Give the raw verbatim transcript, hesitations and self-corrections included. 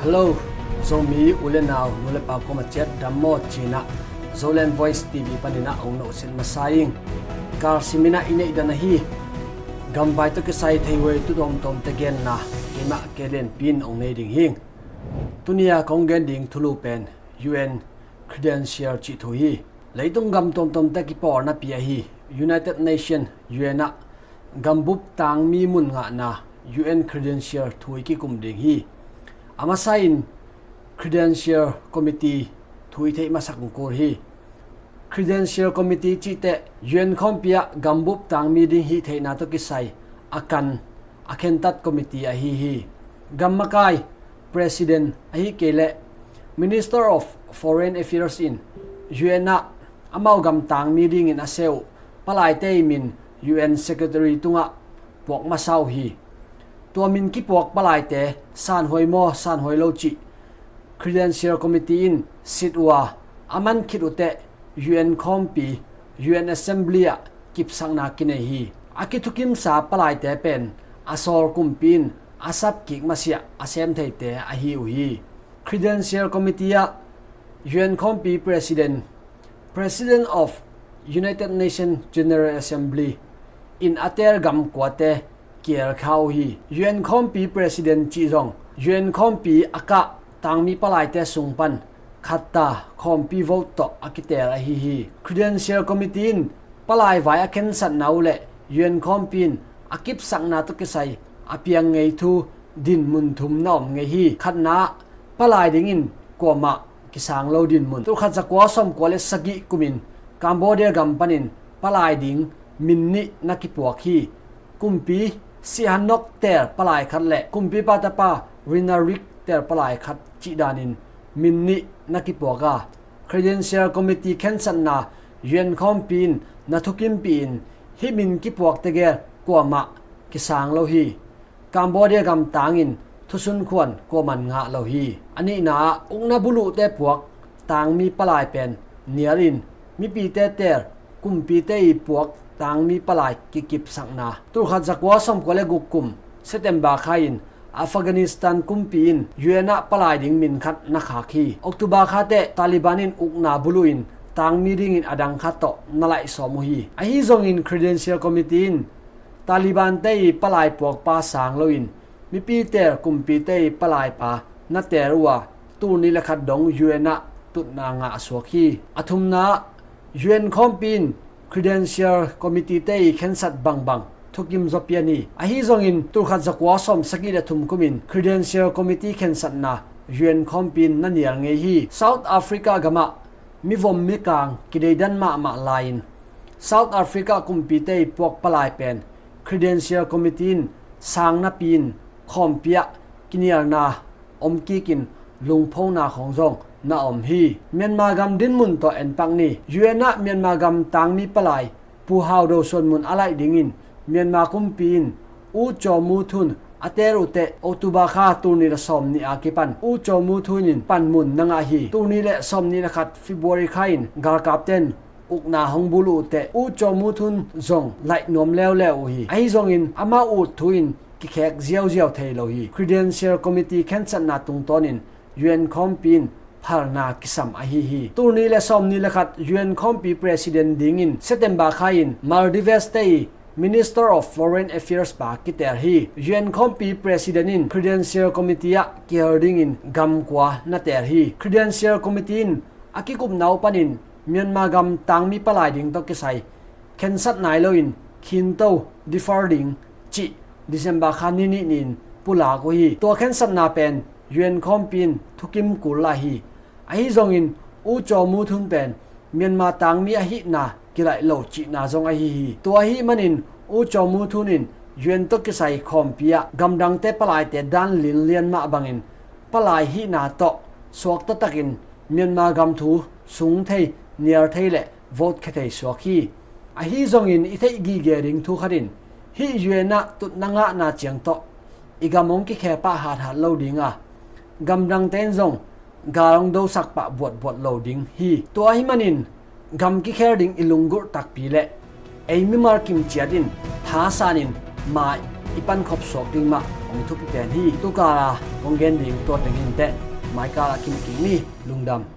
Hello, Zomi u le nau, nu le pa koma ciat dam maw cinah Zoland Voice T V paninah ong nohset masa ing. Kar siminah i neih dan ahi. Gamvai tawh kisai theihuai tu tawmtawmte genna keimah kei lenpin ong nei ding hing. Tunia kong gen ding thulu pen U N credential cih thu hi. Leitung gam tuamtuamte kipawlnapi ahi United Nation U N ah gambup tangmi mun ngahna U N credential thu i kikum ding hi. A masa in credential committee thu i theih masak ung kul hi. Credential committee cihteh U N khawmpi ah gambup tangmi ding hih theihna tawh kisai a kan a khentat committee ahi hi. Gam makai president ahi kei leh Minister of Foreign Affairs in U N ah amau gam tangmi dingin a seh uh palaite i min U N secretary tungah puak masa uh hi. Tua min kipuak palaite sanhuai maw sanhuai lo cih credential committee in sit uh a, a man khit uh teh U N khawmpi, U N assembly ah kipsakna kinei hi. A kithukimsa palaite pen a sawl kumpi in a sapkik masiah a sem theite ahi uh hi. Credential committee ah U N khawmpi president, president of United Nations General Assembly in a tel gam kuate kial kha uh hi. U N khawmpi president cih zong U N khawmpi a kah tangmi palaite sung pan khatta khawmpi vote tawh a kitel ahi hi. Credential committee in palai vai a khensatna uh le U N khawmpi in a kipsakna tawh kisai a piang ngei thu dinmun thum na om ngei hi. Khatna ah palai dingin kuamah kisang lo dinmun. Tulkhat zakua sawmkua le sagih kumin Cambodia gam panin palai ding min nih na kipuak hi. Kumpi Sihanouk tel palai khat le kumpipa tapa Rinarik tel palai khat cih danin min nih na kipuak a, credential committee khensatna U N khawmpi in na thukimpih in hih min kipuak tegel kuamah kisang lo hi. Cambodia gam tangin thusunkhuan kuaman ngah lo hi. A nihna ah ukna buluhte puak tangmi palai pen nial in mipite tel kumpite i puak tangmi palai kikipsakna. Tulkhat zakua sawmkua le guk kum September kha in Afghanistan kumpi in U N ah palai ding min khat na khak hi. October kha teh Taliban in ukna buluh in tangmi dingin a dang khat tawh na laih sawm uh hi. Ahi zongin credential committee in Taliban te i palai puakpa sang loin mipite kumpite i palaipa na tel uh a, tul nih le khat dong U N ah tutna ngah a suak hi. A thumna ah U N khawmpi in credential committee te i khensat bangbang thukim zaw pian hi. Ahi zongin tulkhat zakua sawm sagih le thum kumin credential committee khensatna U N khawmpi in na nial ngei hi. South Africa gamah mivom mikang kideidan mahmah lai-in South Africa kumpite i puak palai pen credential committee in sang napi in khawmpi ah kinialna om kikin lungphona khawng zong na om hi. Myanmar gam dinmun tawh enpak ni. U N ah Myanmar gam tangmi palai Pu Hau Do Suan Mun a laih dingin Myanmar kumpi in U Kyaw Mu Thun a tel uh teh October kha tul nih le sawm nih a kipan U Kyaw Mu Thun in panmun na ngah hi. Tul nih le sawm nih le khat February kha in galkapten ukna hong buluh uh teh U Kyaw Mu Thun zong laih nuam leuleu uh hi. Ahi zongin amah ut thu in kikhek ziauziau thei lo hi. Credential committee khensatna tungtawnin U N khawmpi in phalna kisam ahi hi. Tul nih le sawm nih le khat U N khawmpi president dingin September kha in Maldives te i Minister of Foreign Affairs pa kitel hi. U N khawmpi president in credential committee ah kihel dingin gam kua na tel hi. Credential committee in a kikupna uh panin Myanmar gam tangmi palai ding tawh kisai khensat nai loin khinto defer ding cih December kha ni nih ni-in pulak uh hi. Tua khensatna pen U N khawmpi in thukim kul lai hi. Ahi zongin U Kyaw Mu Thun pen Myanmar tangmi ahihna kilaih lo cihna zong ahi hi. Tua ahih manin U Kyaw Mu Thun in U N tawh kisai khawmpi ah gamdangte palaite dan linlian mah bangin palai hihna tawh suakta takin Myanmar gam thu sung thei, nial thei le vote khia thei suak hi. Ahi zongin i theih gige ding thu khat in hih U N ah tutna ngahna ciang tawh i gam hong kikhe pah hathat lo ding a, gamdangte in zong gal hong dosak pah buatbuat lo ding hi. Tua ahih manin gam kikhel ding i lunggulh takpi le ei mimal kim ciat in thasan in mai i pankhop suak ding mah hong thupi pen hi. Tukala kong gen ding tua teng hi inteh. Mai kala kimu kik ni. Lungdam.